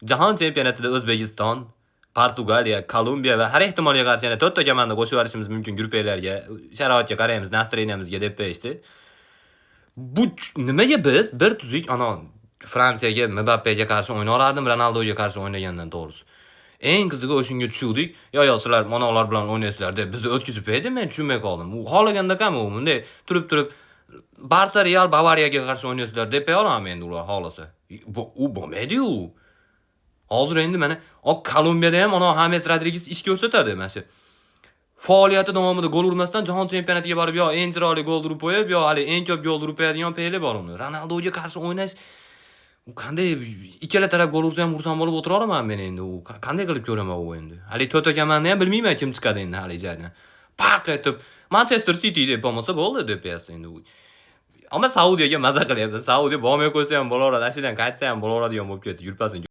Jahon chempionatida O'zbekiston, Portugaliya, Kolumbiya va har ehtimolga qarshi yana to'rtta komanda qo'shib yuborishimiz mumkin gruppalarga. Sharoitga qaraymiz, настроение mizga deb qo'yishdi. Bu nimaga biz bir tuzuk ana Fransiyaga, Mbappega qarshi o'ynay olardim, Ronaldoga qarshi o'ynagandan to'g'risi. Eng qizig'i o'shanga tushuvdik. Yo, yo, sizlar mana ular bilan o'ynaysizlar deb bizni o'tkazib qo'ydi, men tushunmay qoldim. U xohlagandaqami u bunday turib-turib Barsa, Real, Bavariyaga qarshi o'ynaysizlar deb qo'ya olaman endi ular xohlasa. U bo'lmaydi-yu. Hozir endi mana o Kolumbiyada ham ana James Rodriguez ish ko'rsatadi mana shu. Faoliyati davomida gol urmasdan jahon chempionatiga borib yo eng chiroyli gol urib qo'yib, yo hali eng ko'p gol urib qo'yadigan fe'li bor uni. Ronaldoga qarshi o'ynash u qanday, ikkala taraf gol ursa ham xursand bo'lib o'tira olaman men endi u qanday qilib ko'raman u endi. Hali to'rtta komanda ham bilmayman kim chiqadi endi hali joydan. Paq etib Manchester City deb bo'lmasa bo'ldi deb qo'yasiz endi u. Ammo Saudiyaga maza qilyapti. Saudiya bormay qo'ysa ham bo'laveradi, ashidan qaytsa ham bo'laveradigan bo'lib ketdi. Yurpasin.